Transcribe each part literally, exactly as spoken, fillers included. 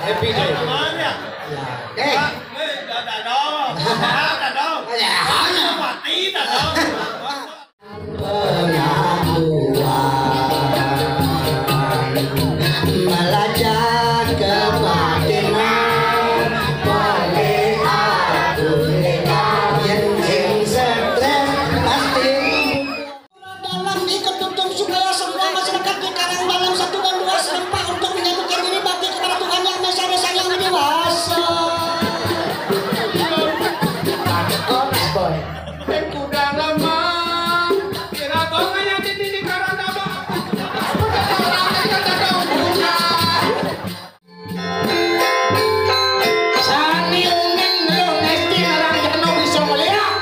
Happy Day. Ya. Eh. Pengakuan belajar kebatinan, boleh aku lengkap, yang stres pasti. Dalam ikut tuntun supaya semua masyarakat di Karang Dalam satu dan dua serempak untuk menyatukan diri bakti kepada Tuhan Yang Maha Esa dan Sang Yang Widhi Wasa. Aku udah lemah, kira kau nggak yakin di Karang Dalam. Sani uning lu mesti ngarang jano bisa ngeliat.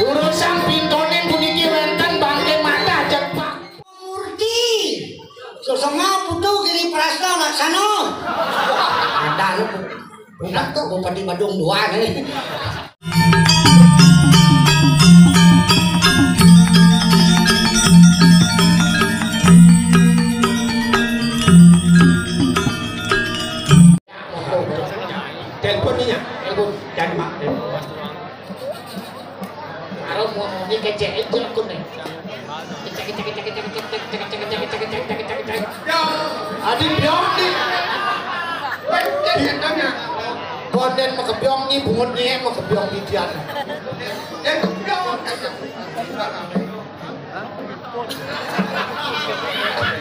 Urusan pintoning puniki wénten bangké mata cepak. Murti. Sesama putu giri prasna laksana. Ada lu. Bukan tuh Bupati Badung dua nih. Telepon niya. Telepon. Jangan, Mak. Telepon. Karo mau ini kecek itu aku nih. Kecek, kecek, kecek, kecek, kecek, kecek, kecek, kecek, kecek, kecek, kecek, kecek. Ya, adi biong ni. Weh, dia tanya. Bonden mau kebiong ni, bungut ni mau kebiong di dia. Dia kebiong.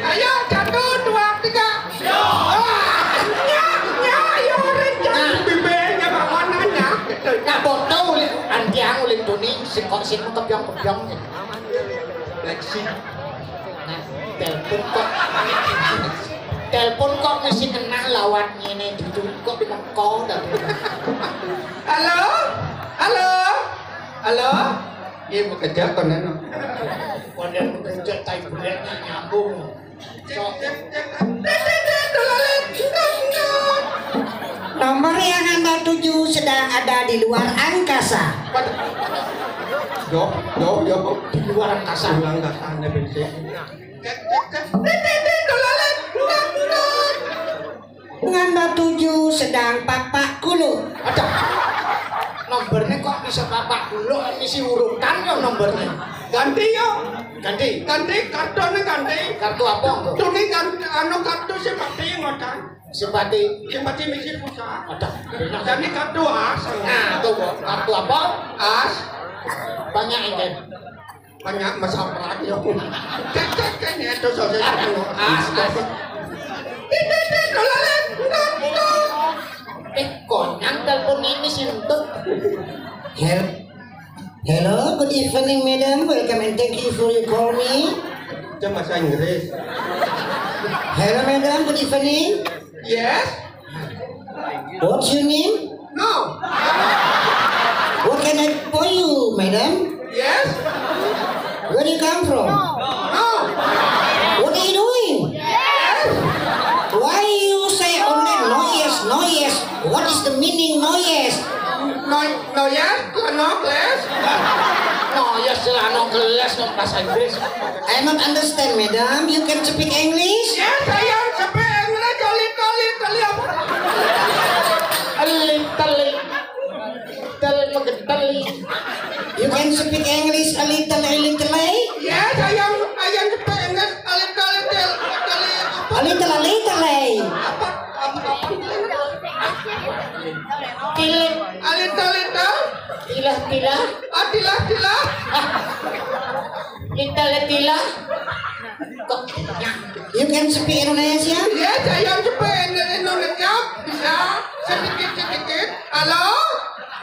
Ayo, satu, dua, tiga. Yo. Ah, nya, nya, yo, rencana. Nah. Bibirnya bawah nanya. Nah, botol ulin, antiang ulin tuni, sing kok sing kebiong-kebiong. Lexi. Nah, telepon kok. Telepon kok mesti kenal lawan ngene, duduk kok di mengko, dah. Halo? Halo? Halo? Iya, bekerja konen. Konen bekerja, tai bulan nyambung. Nomor yang Anda tuju sedang ada di luar angkasa. Yo, yo, yo. Di luar angkasa. Luar angkasa, Anda bensin. Nganda tuju sedang papak kulo. Ada. Nomornya kok bisa papak kulo? Ini si urutan ya nomornya. Ganti yo. Ganti. Ganti kartunya ganti. Kartu apa? Tuni ganti anu kartu simpati ngotan. Simpati. Simpati misi pulsa. Ada. Jadi kartu as. Nah, tuh kok. Kartu apa? As. Banyak ini. Banyak masalah yo. Cek cek cek ya tuh saja. As as. Itu itu dolaran. Eh, konyang telepon ini sintut. Hel- Hello, good evening, madam. Welcome and thank you for your call me. Dia bahasa Inggris. Hello, madam. Good evening. Yes. What's your name? No. What can I for you, madam? Yes. Where do you come from? No. What are you doing? Yes. Why you say only no yes, no yes? What is the meaning no yes? No, no yes, no glass. No yes, lah no glass, no bahasa Inggris. I not understand, madam. You can speak English? Yes, I am speak English. Little, little, little. A little, little, little. You can speak English a little, a little, eh? Yes, I am, I am speak English a little, little, little. A little, a little, eh? Apa, apa, apa? Tilah. A little, little. Tilah, tilah. Ah, tilah, tilah. Little, tilah. Kok you can speak Indonesia? Yes, I am speak Indonesia. Bisa sedikit-sedikit. Halo?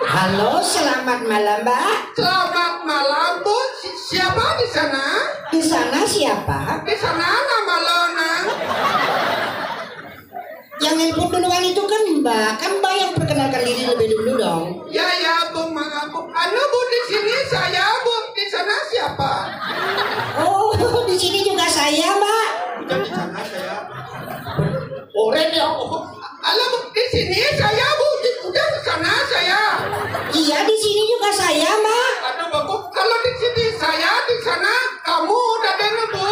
Halo, selamat malam, Mbak. Selamat malam, Bu. Si-, siapa di sana? Di sana siapa? Di sana nama Lona. Yang nelpon duluan itu kan Mbak. Kan Mbak yang perkenalkan diri lebih dulu dong. Ya, ya, Bu, maaf, Bu. Anu, Bu, di sini saya, Bu. Di sana siapa? Oh, di sini juga saya, Mbak. Bukan di sana saya. Oren ya. Halo, Bu, di sini saya, Bu. Di, udah ke sana saya. Iya, di sini juga saya, Mbak. Aduh, Bapak, kalau di sini saya, di sana kamu, udah dengar, Bu?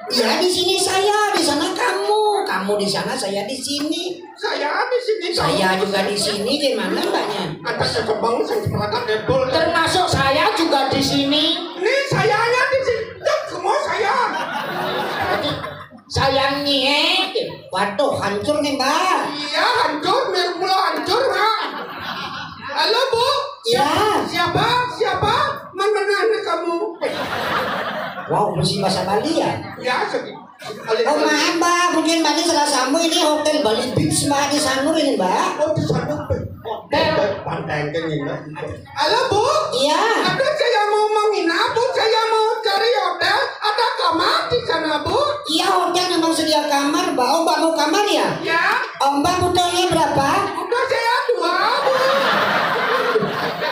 Iya, di sini saya, di sana kamu. Kamu Di sana, saya di sini. Saya di sini. Saya juga di sini, gimana mbaknya? Ada sekembang, saya sepakat, Depul. Termasuk saya juga di sini. Ini sayanya di sini. Tuh, semua saya. Saya nyek. Waduh, hancur nih, Mbak. Iya, hancur, mula hancur, Mbak. Halo, Bu. Iya. Siapa? Siapa? Mana anak kamu? Wow, mesti bahasa Bali ya? Ya, sedikit. Oh, maaf, Mbak. Mungkin Mbak ini salah sambung. Ini Hotel Bali Beach, Mbak, di Sanur ini, Mbak. Oh, di Sanur, Mbak. Hotel. Pantai ini, Mbak. Halo, Bu. Iya. Ada saya mau menginap, Bu. Saya mau cari hotel. Ada kamar di sana, Bu? Iya, hotel memang sedia kamar, Mbak. Oh, Mbak mau kamar ya? Ya. Oh, Mbak butuhnya berapa? Butuh saya dua, Bu. Ada,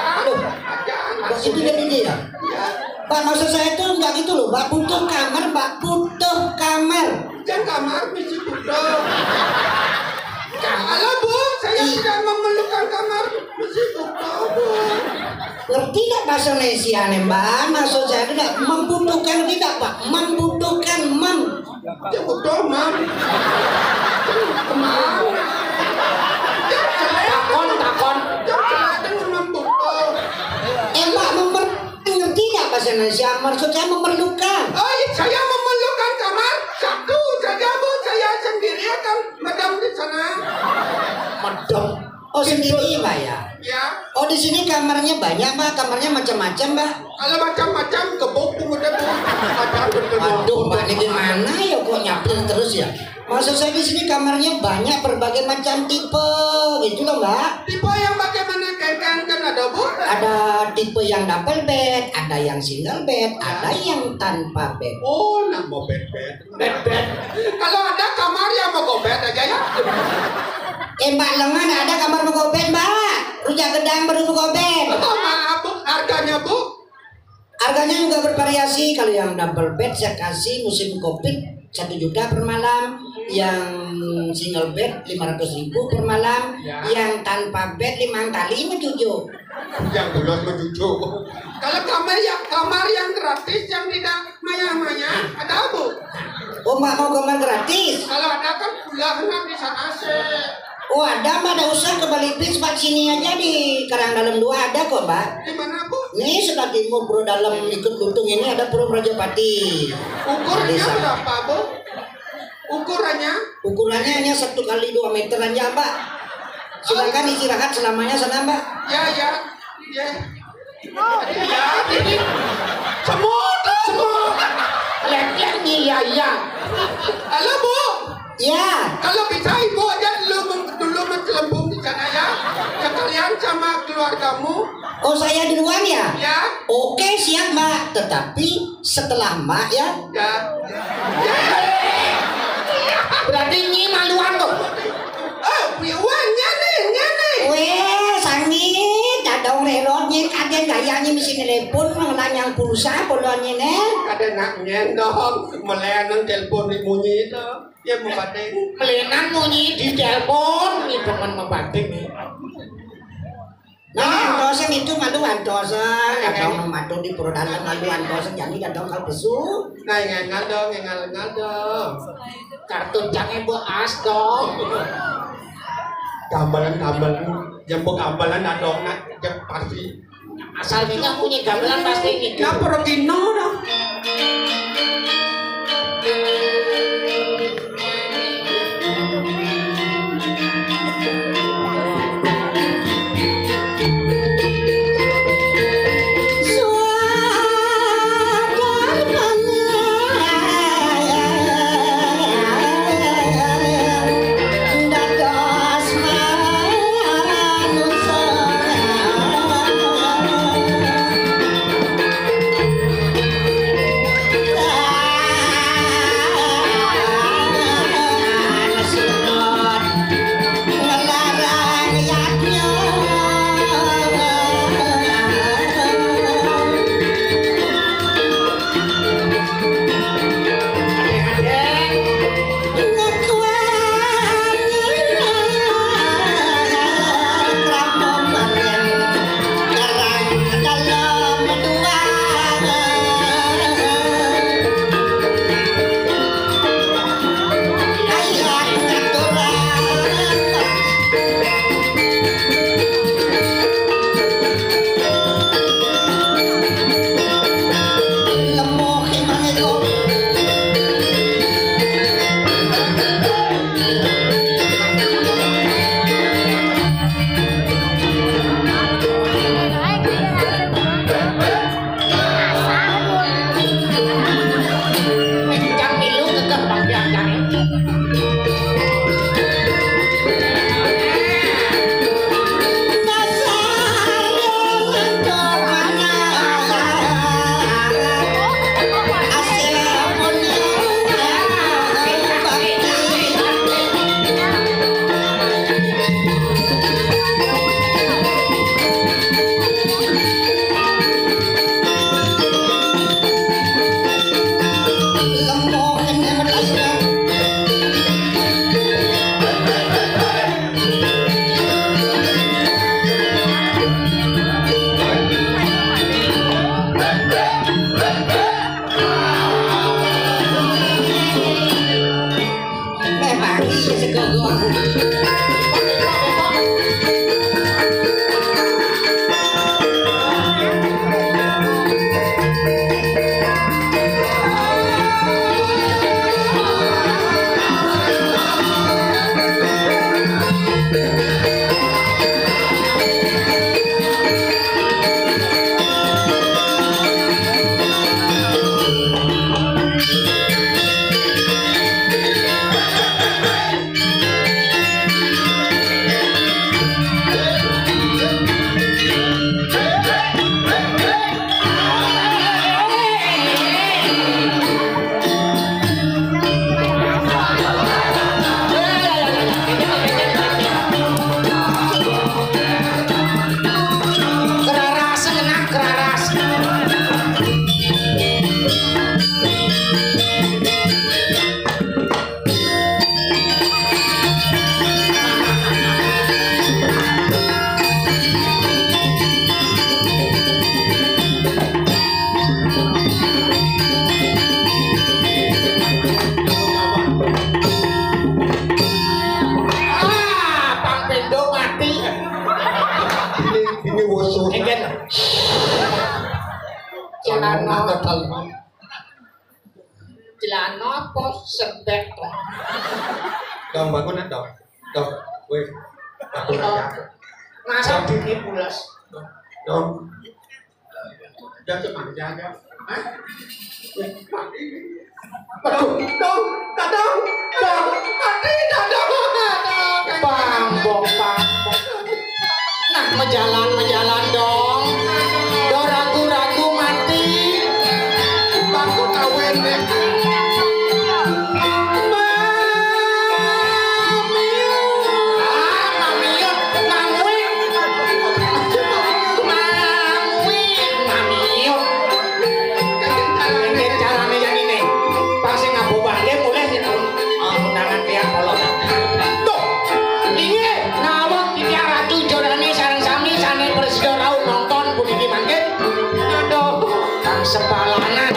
ada. Mbak, itu jadi dia. Ya. Mbak, maksud saya itu nggak gitu loh, Mbak. Butuh kamar, Mbak. Butuh kamar. Yang kamar mesti butuh. Halo, Bu, saya tidak memerlukan kamar mesti butuh, Bu. Ngerti nggak bahasa Indonesia nih, Mbak? Maksud saya itu nggak membutuhkan, tidak, Pak. Membutuhkan, mem. Ya butuh, mam. Mam. Takon, takon. Ya jelek dengan membutuh. Eh, Mbak, memer-, ngerti nggak bahasa Indonesia? Maksud saya memerlukan. Oh, iya, saya memerlukan kamar satu saja, Bu. Saya sendiri akan madam di sana. Madam. Oh, sendiri, Mbak, ya? Ya. Oh, di sini kamarnya banyak, Mbak. Kamarnya macam-macam, Mbak. Kalau macam-macam, gebuk pun udah, Bu. Ada, betul, Bu. Aduh, Mbak, ini gimana ya, kok nyapir terus ya? Maksud saya, di sini kamarnya banyak, berbagai macam tipe gitu loh, Mbak. Tipe yang bagaimana, kan, kan, kan ada, Bu? Ada tipe yang double bed, ada yang single bed, ada yang tanpa bed. Oh, nak mau bed-bed. Bed-bed. Kalau ada kamar yang mau gobet aja ya. Eh, Mbak, lengan ada kamar mau gobet, Mbak. Rujak gedang baru mau gobet. Oh, maaf, Bu. Harganya, Bu? Harganya juga bervariasi. Kalau yang double bed saya kasih musim covid satu juta per malam, yang single bed lima ratus ribu per malam, ya, yang tanpa bed lima kali mencucuk. Yang belum mencucuk. Kalau kamar yang, kamar yang gratis, yang tidak maya-maya, ada, Bu? Oh, Mbak mau kamar gratis? Kalau ada kan pulang, nak, di sana sih. Oh, ada, Mbak, ada usah ke Bali Beach, Mbak, sini aja di Karang Dalam dua ada kok, Mbak. Di mana, Bu? Nih, sebelah timur, Pura Dalam, ikut Lutung ini ada Pura Prajapati. Ukurannya berapa, Bu? Ukurannya? Ukurannya hanya satu kali dua meter aja, Mbak. Silakan istirahat selamanya sana, Mbak. Ya, ya, ya. Ya, ini semut, semut. Lihat, lihat nih, ya, ya. Halo, Bu. Ya. Kalau bisa, Ibu aja dulu meng-, dulu menggelembung di sana, ya. Sekalian sama keluargamu. Oh, saya duluan, ya? Ya. Oke, siap, Mbak. Tetapi setelah Mbak, ya. Ya. Berarti Nyi maluan tuh. Oh, ya, wah, nyane, nyane. Weh, sangit, dadong rerot, Nyi, kaden gaya, Nyi, mesti nelpon, ngelanyang pulsa, polonnya, ne. Ada nak nyendong, melenan telepon di munyi itu. Ya, mau pating. Melenan munyi di telepon, Nyi, teman mau pating, nih. Nah, antosen itu malu antosen. Ada orang matur di Pura Dalam malu antosen, jadi dadong kal besu. Nah, ngengal dong, ngengal, ngengal dong. Kartun jangan buat as dong. Gambalan, gambalan, jemput gambalan dadong, nak, jep pasti. Asal kita punya gamelan pasti ini. Nah, pergi no dong. Keraras, ngenah, keraras. Ah, pang pendo mati. Ini, ini woso. Enggak. Celana. Celana apa? Sebek. Dong, bangun, Dong. Dong, weh. Aku nanya. Masa dini pulas? Dong. Udah, cuma jaga. Hah? Aduh, Dong, Dadong, Dong, mati, Dadong, Dadong. Pambok, pambok. Nah, majalan, majalan, Dong. Do ragu-ragu mati. Bangku kawin, deh. Mamiut. Ah, mamiut. Mamiut. Mamiut. Mamiut. Ini carane yang ini. Pas sing ngabobake mulih sing, ah, undangan pihak kolot. Tuh. Inggih, nawak titiang Ratu Jodani sareng sami sane prasida rauh nonton puniki mangkin. Aduh, kang sepalanan.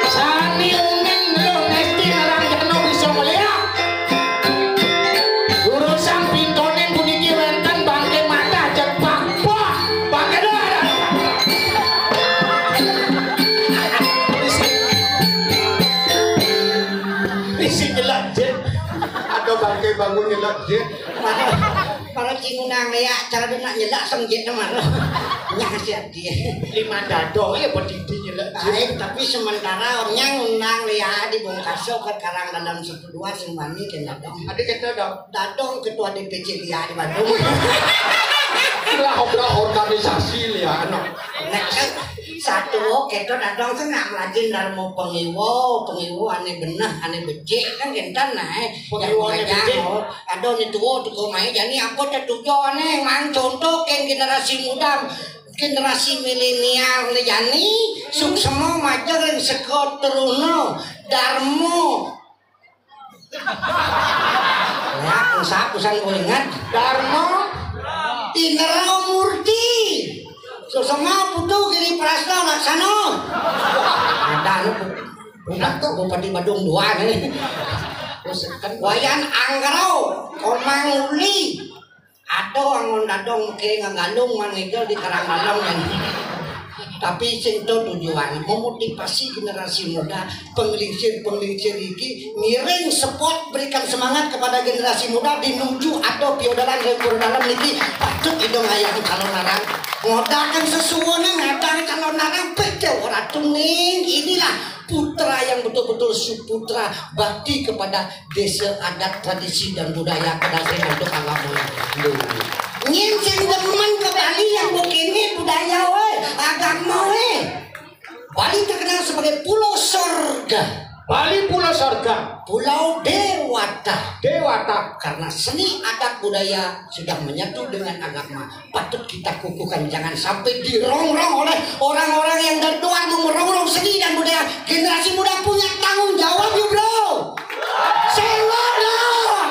Sani uning lho ngesti ngarang jeno bisa melihat. Urusan pintone puniki wenten bangke mata cepak. Wah, bangke doang. Isi, isi nyelak, Jit. Ada bangke bangun nyelak, Jit. Para cingunang ya, cara dia nak nyelak sing Jit mah. Nyang siap dia. Lima dadong ya berdiri nyelak, Jit. Baik, tapi sementara orang nyang undang ya dibongkar sok ke Karang Dalam Sepuluh sing wani kena dong. Ada kata dong. Dadong ketua D P C Lia di Bandung. Lah, orga-, organisasi Lia, no. Nah, kan satu, kita Dadong kan nak melajin Darmo Pengiwo, Pengiwo ane beneh, ane becik, kan kenten nah, eh. Pengiwo ane becik. Oh, ada ane tua, tuh, kau main, jadi apa tuh tujuan nih, mang contoh kan generasi muda, generasi milenial nih, jani, suksema majeng seko teruna, Darmo, ya, sapa san ku inget? Darmo. Indra Murti. Susuma Putu Giri Prasna Laksana. Ada anu, Bu-, Bu-, Bupati Badung dua nih. Terus kan Wayan Anggara, Komang Uli. Aduh, angon dadong ke ngagalung mangigel di Karang Dalam kan. Tapi sing to tujuan memotivasi generasi muda, penglingsir-penglingsir iki ngiring support, berikan semangat kepada generasi muda di nuju atau piodalan dan piodalan niki patut idong ayang calon larang. Ngodakan sesuwene ngadang calon larang pecah ora tuning. Inilah putra yang betul-betul suputra bakti kepada desa adat, tradisi, dan budaya kedasing untuk agama. Nyin sing demen ke Bali yang begini budaya, weh, agama, weh. Bali terkenal sebagai pulau sorga. Bali pulau sorga. Pulau dewata. Dewata. Karena seni adat budaya sudah menyatu dengan agama. Patut kita kukuhkan, jangan sampai dirongrong oleh orang-orang yang dari luar mau merongrong seni dan budaya. Generasi muda punya tanggung jawab, yuk, bro. Sing ngodong.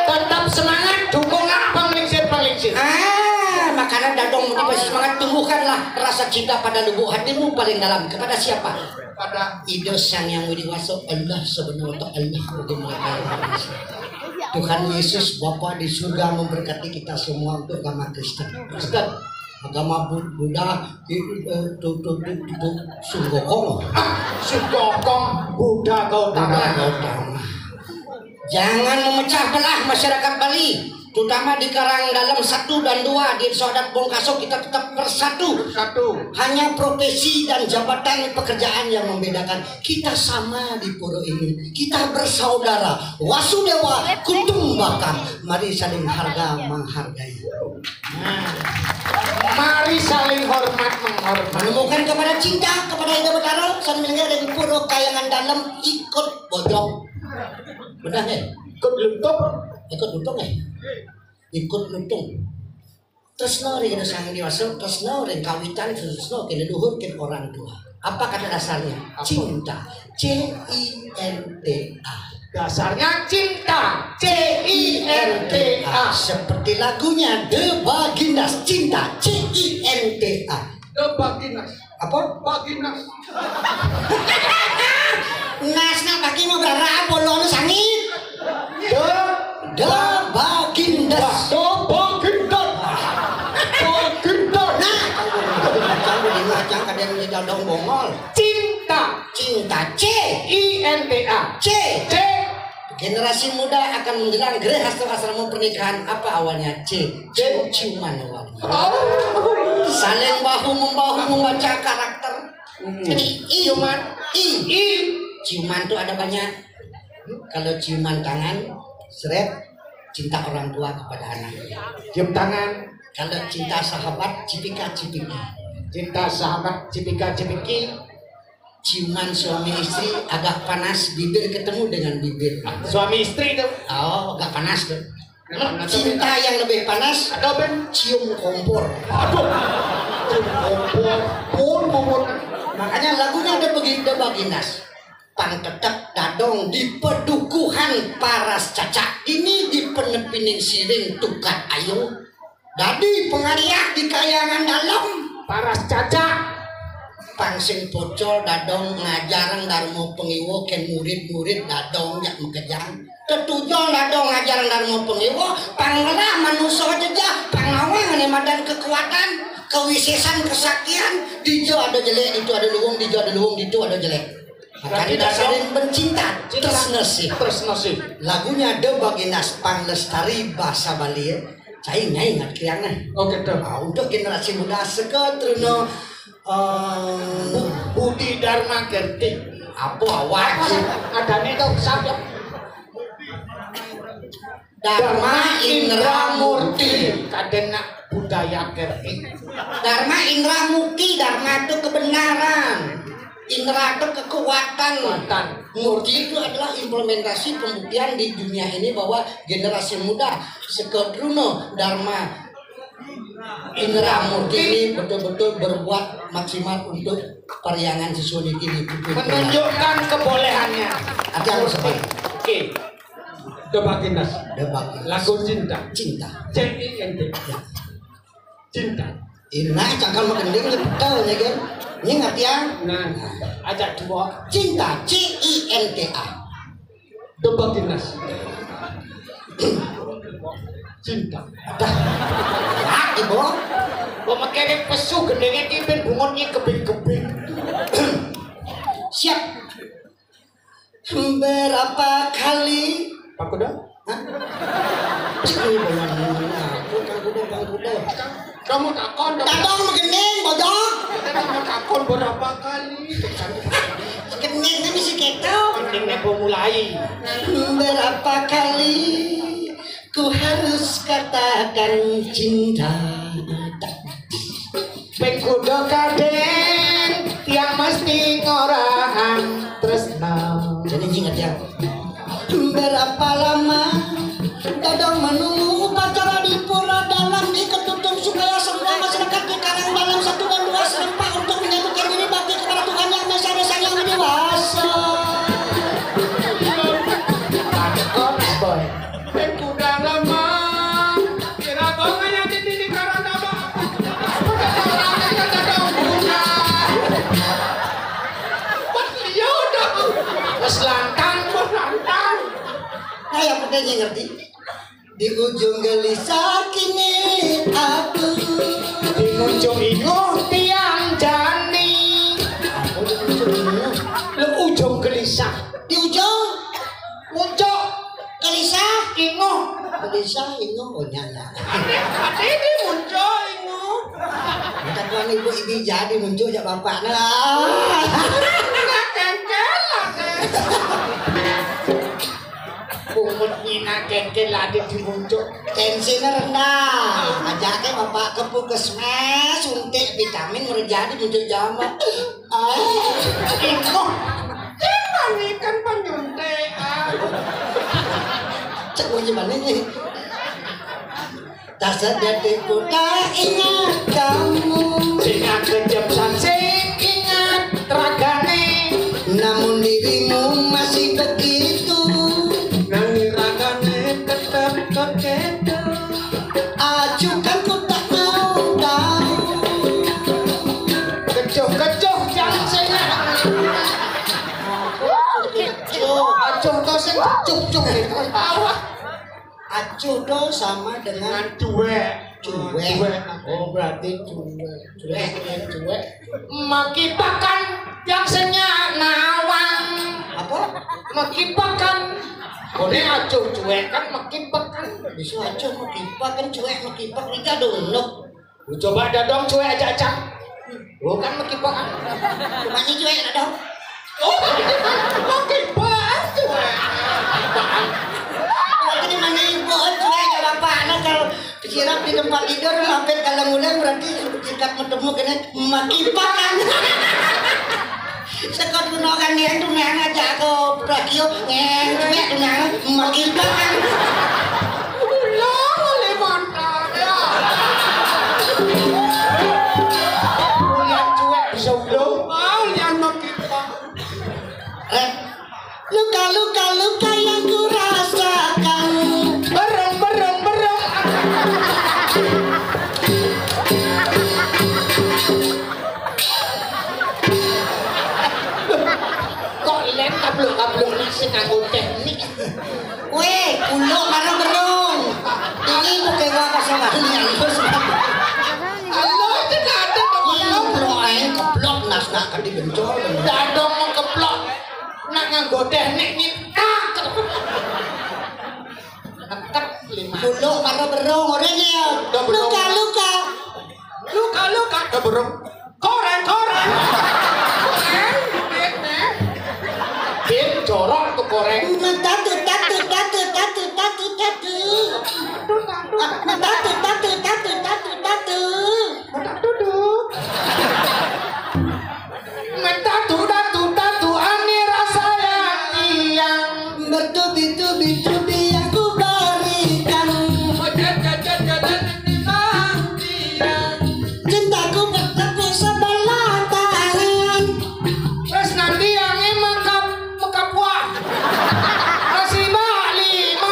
Tetap semangat, dukungan penglingsir-penglingsir. Ah, makanya dadong motivasi semangat, tumbuhkanlah Rasa cinta pada lubuk hatimu paling dalam kepada siapa? Pada Ida Sang Yang Widi Wasa, Allah sebenarnya, Allah. Tuhan Yesus Bapa di surga memberkati kita semua untuk agama Kristen. Kristen, agama Bu- Buddha, itu, eh, tu tu tu tu, tu, Sun Gokong. Ah, Sun Gokong, Buddha Gautama. Buddha Gautama. Jangan memecah belah masyarakat Bali, terutama di Karang Dalam satu dan dua, di Sodat Bongkaso kita tetap bersatu. Bersatu. Hanya profesi dan jabatan pekerjaan yang membedakan. Kita sama di pura ini. Kita bersaudara. Wasudewa Kutumbakam. Mari saling harga menghargai. Nah. Mari saling hormat menghormat. Menemukan kepada cinta kepada Ida Betara, sambil dari pura Kayangan Dalam ikut bojong. Benar, eh? Ikut lutung. Ikut lutung, eh? Ikut lutung. Tresno ring Sang Hyang Widi Wasa, tresno ring kawitan, tresno ring leluhur, ring orang tua. Apa kata dasarnya? Apa? Cinta. C I N T A. Dasarnya cinta. C I N T A. Seperti lagunya The Bagindas, cinta. C I N T A. The Bagindas. Apa? Bagindas. Nasna bagi mau berharap bolon sangit. The, the Bagindas. The Bagindas. Bagindas. Nah, kamu di macam kadang di dong bongol. Cinta. Cinta. C. I N T A. C. C. Generasi muda akan menjelang gerah asrama pernikahan. Apa awalnya? C. C. Cium-ciuman awalnya. Oh. Saling bahu membahu membaca karakter. Hmm. Jadi I. Ciuman. I. I. Ciuman tuh ada banyak. Kalau ciuman tangan, seret, cinta orang tua kepada anak. Cium tangan. Kalau cinta sahabat, cipika cipiki. Cinta sahabat, cipika cipiki. Ciuman suami istri agak panas, bibir ketemu dengan bibir. Suami istri tuh. Oh, agak panas tuh. Nah, cinta yang lebih panas, ada ben cium kompor. Aduh. Cium kompor. Pun, pun. Makanya lagunya ada begitu, Bagindas. Pang tetep dadong di pedukuhan paras cacak ini, di penepining siring tukad ayu. Dadi pengariah di Kayangan Dalam. Paras cacak. Pang sing pocol dadong ngajarang Darma Pangiwa, kén murid-murid dadong jak makejang. Tetujon dadong ngajarang Darma Pangiwa, pang ngelah manusa jejeh, pang nawang ané madan kekuatan, kewisésan, kesaktian, dija ada jelék, ditu ada luung, dija ada luung, ditu ada jelék. Berarti dasarnya cinta. Cinta. Tresna sih. Tresna sih. Lagunya The Bagindas, pang lestari basa Bali ya. Cai nyai ngat kriang nih. Oh, gitu. Ah, untuk generasi muda seka truna, eh, Bu- Budi Dharma Gerti. Apa awak? Apa sih? Ada nih tuh, siapa? Dharma Indra Murti. Kadén nak budaya Gerti. Dharma Indra Murti, Dharma itu kebenaran. Indra itu kekuatan. Kekuatan. Murti itu adalah implementasi pembuktian di dunia ini bahwa generasi muda seka truna Dharma Indra Murti ini betul-betul berbuat maksimal untuk Parhyangan siswa niki di Putu. Menunjukkan kebolehannya. Ada yang sebut. Oke. The Bagindas. The Bagindas. Lagu cinta. Cinta. C I N T. Ya. Cinta. Ini cangkal magending, ini betul ya kan? Ini ngerti ya? Nah, ajak dua. Cinta, C I N T A. The Bagindas. Cinta. Dah. Ya, Ibu. Kok mekere pesu gendenge ki ben bungut ki kebing-kebing. Siap. Berapa kali? Pak Kuda? Hah? Cik, ini banyak banget. Aku Pak Kuda, Pak Kuda. Kamu takon dong. Takon magending, bojong. Kamu takon berapa kali? Magending kan bisa keto. Magendingnya mau mulai. Berapa kali ku harus katakan cinta? Ping kuda kadén, tiang mesti ngorahang tresna. Jadi ingat ya. Berapa lama dadong menunggu upacara di Pura Dalam di Ketutung supaya semua masyarakat di Karang Dalam satu dan dua serempak untuk menyatukan diri bakti kepada Tuhan yang Maha Esa dan Sang Yang Widi Wasa. Takon, boy. Ping kuda lemah. Kira kau ngayati di Karang Dalam. Udah tahu lagi kan dadong Ada yang ngerti? Di ujung gelisah kini aku. Di ujung inguh tiang jani. Apa di ujung inguh? Lho, ujung gelisah. Di ujung. Pucuk. Gelisah. Inguh. Gelisah, inguh, oh, nyala. Ini muncul inguh. Kita tuan ibu ini jadi muncul jak bapak nah. Nggak cengkel lah. Pungut nyina kengkel ade di muncuk. Tensinya rendah. Ajaknya bapak ke puskesmas, suntik vitamin, udah jadi muncuk jama. Ah, iko. Jangan ikan penyuntik. Ah. Cek gimana nih? Tak sedetik ku tak ingat kamu. Ingat kejam sansing, ingat ragane. Namun dirimu masih begitu. Nanging ragane tetep kekedo. Acuh kan ku tak mau tahu. Kecuh, kecuh, jangan sing. Acuh. Acuh to sing cuh, cuh, cuh. Acuh to sama dengan cuek. Cuek. Cuek. Oh, berarti cuek. Cuek, cuek. Makipakan yang senya nawang. Apa? Makipakan. Kone acuh cuek kan makipakan. Bisa acuh makipakan, cuek makipak, ini ada ulok. Lu coba dadong cuek aja, Cak. Bukan makipakan. Cuma ini cuek dadong. Oh, makipakan cuek. Berarti mana ibu cuek ya bapak? Nah, kalau kesirap di tempat tidur, mampir kalau ngulang berarti tingkat ketemu kena makipakan. Sekot guna kan dia tu nang aja aku prakio, ngen, cuek tu nang, makipakan. Ulang oleh mantap ya. Ulang cuek bisa ulung. Mau yang makipakan. Rek, luka-luka luka yang ku rasakan. Berem, berem, berem. Kok lem kablok-kablok nasi nganggo teknik? Weh, kuluk karo berung. Ini bukan gua kosong ahli ya, lu sebab. Halo, tidak ada dong. Iya, bro, aing keblok nas nak kadi bencol. Dadong mengkeblok. Nak nganggo teknik nyetak. Nyetak lima. Kuluk karo berung, ora ya? Udah berung. Luka-luka. Luka-luka. Udah berung. Koreng, koreng. Koreng, duitnya. Duit jorok tuh koreng. Tatu, tatu, tatu, tatu, tatu, tatu. Tatu, tatu. Ah, tatu, tatu, tatu, tatu, tatu. Tatu, tatu. Mentatu, tatu, tatu, ani rasa yang tiang. Bertubi-tubi, tubi yang ku berikan. Jajan, jajan, jajan, ini bang tiang. Cintaku bertepuk sebelah tangan. Terus nanti yang emang kap-, mekapwah. Masih bak lima.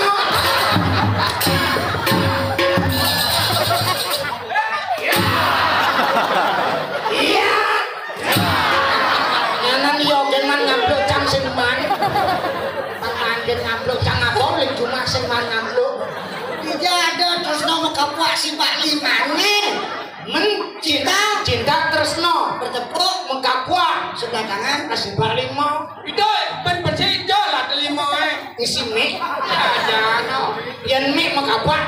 Iya. Nyanan yo keman ngampluk cang sing man. Pang manjen ngampluk cang apa ling cuma sing man ngampluk. Tidak ada terus nomor kapuak si bak lima nih. Men cinta, cinta tresno. Bertepuk. Mengkapuak. Sebelah tangan. Kasih bak lima. Itu ben becik ijo lah telima eh. Ngisi mik. Aja no. Yen mik mengkapuak.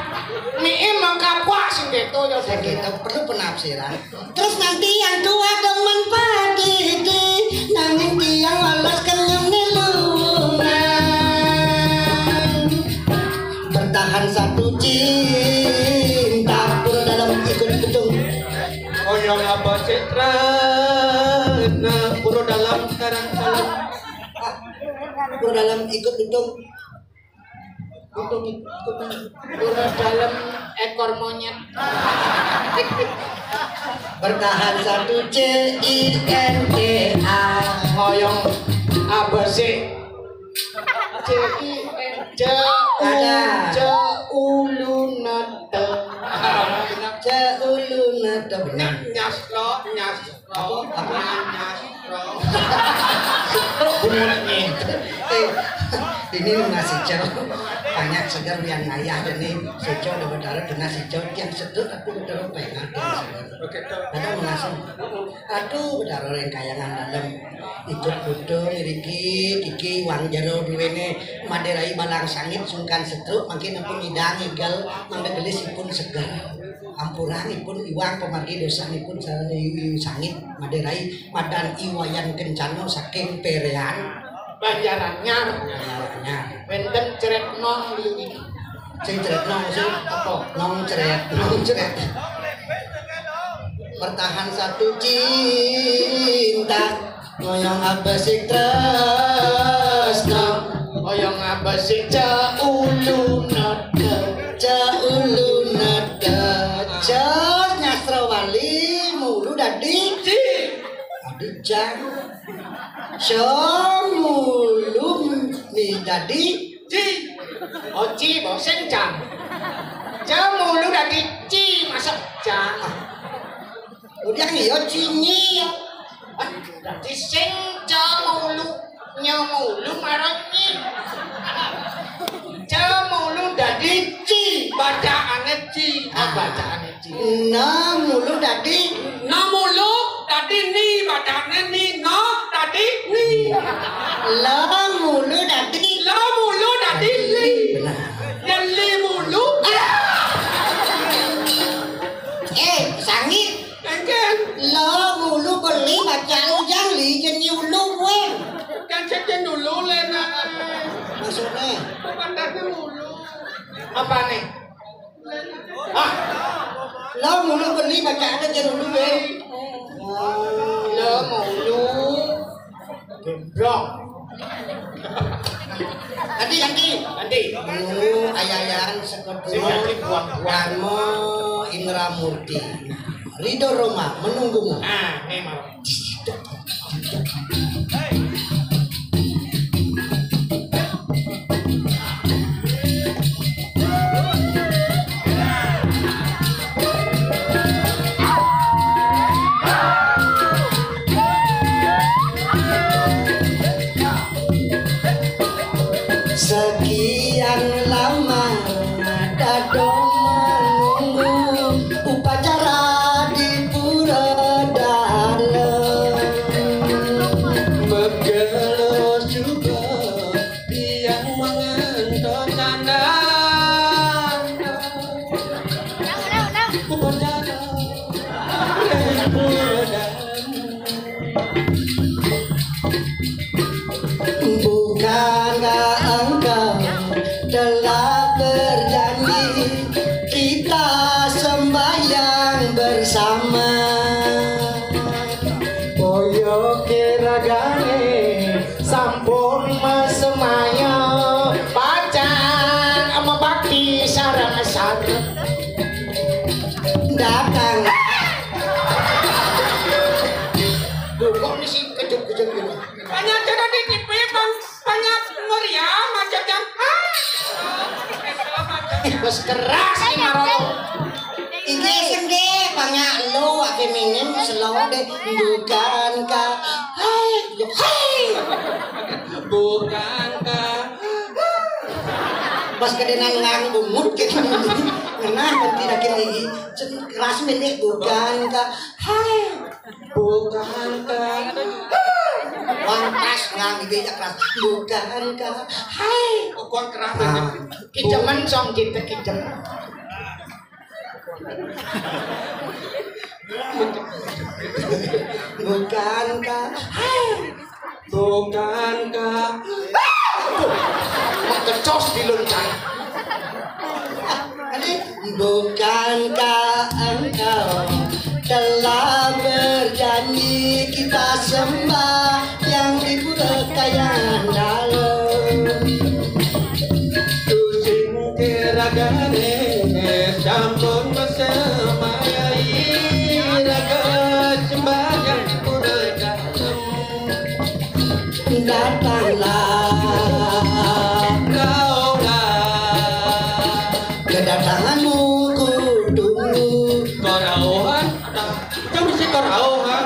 Mik mengkapuak sing keto ya. Sing keto perlu penafsiran. Terus nanti yang tua demen padidi, nanging tiang walas kenyem nilunan. Bertahan satu cinta, pura dalam ikut gedung. Oyong apa citra, nah, pura dalam sekarang dalam. Pura dalam ikut gedung. Itu, itu, itu, itu dalam ekor monyet. Bertahan satu C I N T A. Ngoyong apa sih? C I N C U. Ada. C U L U N A T. C U L U N A T, benar. Nyas lo, nyas. Apa? Apa? Bunyi. Eh, ini masih jauh. Banyak seger wian ngayah jani, sijo da Betara genah sijo, tiang sedek aku Betara pengah tiang sedek. Oke. Ada mengasem. Aduh, Betara ring kayangan dalem. Ikut kuda ngriki, iki wang jero duwene Made Rai Balang Sangit sungkan sedek, mangkin ampun ngidang igel, mangda gelis ipun seger. Ampurang ipun iwang pamargi dosanipun sa-, i-, i-, sangit Made Rai madan I Wayan Kencana saking Perean. Banjaranyar. Banjaranyar. Wenten Cret Nong liu niki. Sing Cret Nong sing apa? Nong Cret, Nong Cret. Bertahan satu cinta. Ngoyong abesik tresna. Ngoyong abesik ca ulu nada. Ca ulu nada. Cas nyastra wali mulu dadi. Ci. Aduh, jang. Ca mulu ni dadi. Ci. Oh, ci, bosen, jang. Ca mulu dadi ci, masuk, jang. Udah, iya, cinyi. Dadi sing ca mulu, nya mulu marang nyi. Ca mulu dadi ci, bacaane ci. Ah, bacaane ci. Na mulu dadi. Na mulu dadi ni, bacaane ni, na dadi ni. La mulu dadi. La mulu dadi li. Benar. Yen li mulu. Ah! Eh, sangit. Engken. La mulu beli baca ujang li jenyi ulu kue. Kan cek jen dulu, Lena. Maksudnya? Bukan tadi mulu. Apa nih? Ah. La mulu beli baca ada jen ulu, Be. La mulu. Gembrong. Ganti, ganti. Ganti. Mulu ayayan sekedul. Sing ganti buang-buang. Dharma Indra Murti. Ridho Roma menunggumu. Ah, memang. Sekian lama dado menunggu upacara di pura dalem. Megelo juga tiang mangan tanda. Upacara di pura dalem. Bukankah engkau telah berjanji kita sembahyang bersama? Boyo kiragane sampun masemaya, pacang mabakti sareng-sareng. Datang. Lho, kok mesti kejut-kejut gitu? Banyak jadi tipe, Bang. Banyak meriah, macam yang, ah. Ih, bos keras nih, Marolo. Iki sing deh, banyak lo, ake minim, slow deh. Bukankah, hai, yo, hai. Bukankah. Pas kedenan ngang bungut gitu. Ngenah, berarti dakin iki. Cen-, keras milik, bukankah, hai. Bukankah. Wah, pas ngang iki ya keras. Bukankah. Hai. Oh, kok keras. Ah. Kicemen song kita kicem. Bukankah. Hai. Bukankah. Makecos di luncang. Bukankah engkau telah berjanji kita sembah yang di pura kayangan dalem? Tusing kiragane sampun masemayai raga sembahyang di pura dalem. Datanglah. Rauhlah. Kedatanganmu kutunggu. Karauhan. Kamu si karauhan.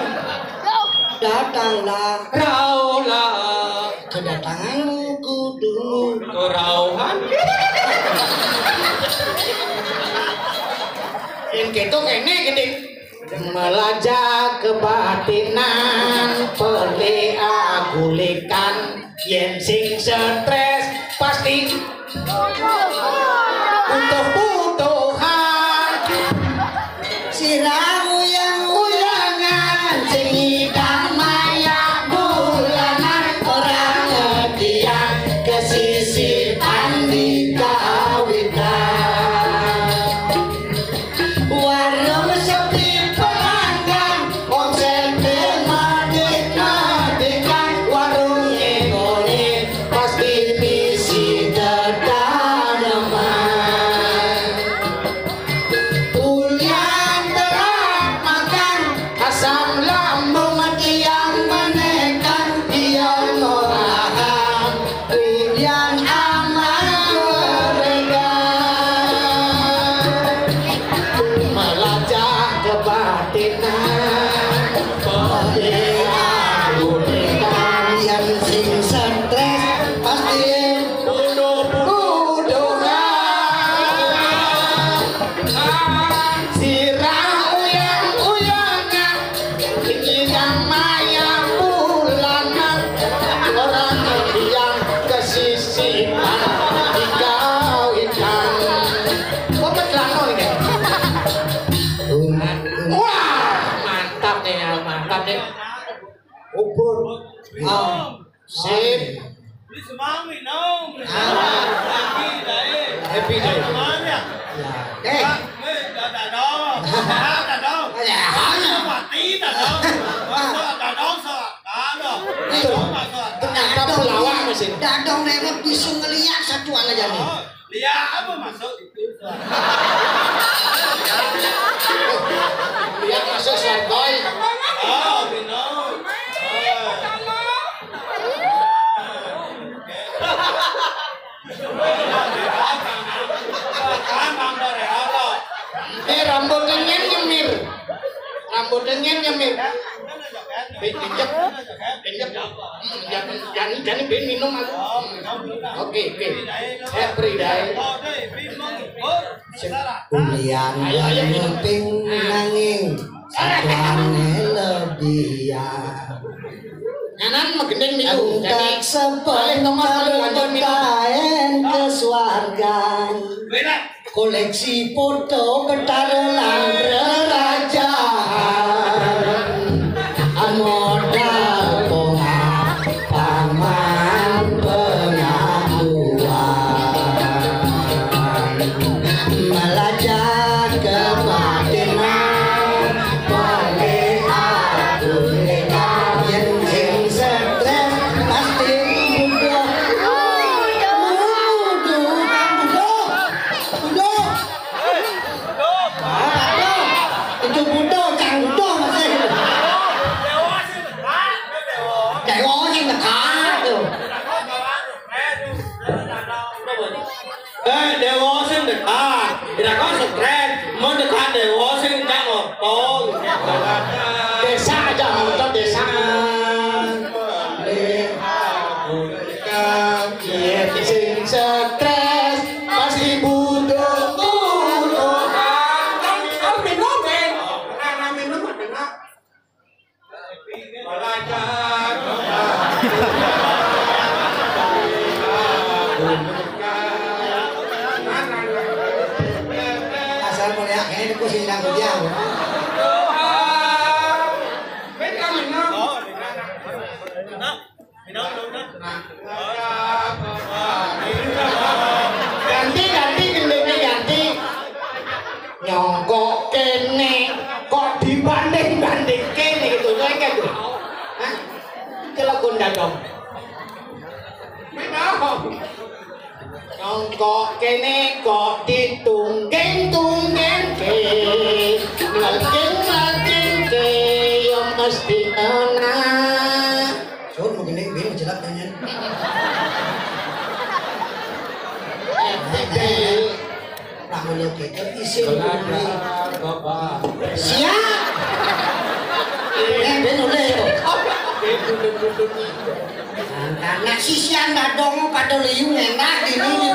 Datanglah. Rauhlah. Kedatanganmu kutunggu. Karauhan. Yen ketok kene gede. Melajah kebatinan, pelih agulikan, yen sing stres pasti butuh-butuhan. Sirah uyang-uyangan, sing ngidang mayak bulanan, orang ngediang kesisipan di kawitan. Warung sepi pelanggan, omsete madik-madikan, warung ngene pasti misi tetaneman. Ulian telat makan, asam lambung tiang menekan, tiang ngolahan. Ulian amal mereka melajah kebatinan. Pemilihan ulian yang sing stres pasti bunuh-bunuhan. Sirah uyang-uyangan, ini namanya bulanan. Orang yang kesisipan dikawinkan. Kok petlano ini? Wah, mantap nih ya, mantap nih. Ubur. Ah. Sip. Beli semang minum, beli semang. Happy day. Happy day. Semang ya. Ya. Eh. Ah, eh, dah, dah dong. Dah, dah dong. Ya. Mati, dah dong. Masa dah dong, so, dah dong. Itu. Dong, masa dah. Ternyata pelawak mesin. Dadong nengok bisa ngeliat satuan aja nih. Oh, lihat apa masuk itu? Lihat masuk sotoy. Oh, minum. Oh. Eh, rambut lengen nyemir. Rambut lengen nyemir. Pinjek, pinjek. Hmm, jangan, jangan, jangan ben minum aku. Oke, oke. Eh, Pridai. Ulian nguping nanging satuane lebih ya. Nyanan megendeng niku. Entek sepeda kaen ke swargan. Koleksi foto Betara lan rerajaan. Modal pongah paman pengakuan. Melajah kebatinan, boleh aku lihat yang sing stres pasti butuh. Butuh, butuh, butuh. Aduh. Itu butuh, cang butuh masih. Dewa sing dekat tuh. Eh, dewa sing dekat. Tidak kau stres, mau dekat dewa sing cang opo. Desa aja, motor desa. Iya, sing stres pasti butuh, butuh. Kan, kan minum, Ben. Nah, nah, minum, nah. Asal melihat ini ku sing nang dia. Ben, kan minum. Ganti, ganti, gendenge ganti. Nyongkok kene, kok dibanding-banding kene gitu, lengket tuh. Hah? Celok gonda dong. Nyongkok kene kok ditungging-tunggingke, ngelking-ngelkingke, ya mesti enak. Sun, begini, begini, jelek, nyanyian. Nah, ngono gitu, isin. Bapak. Siap. Eh, ben oleh itu. Karena sisian dadong pada liu enak ini di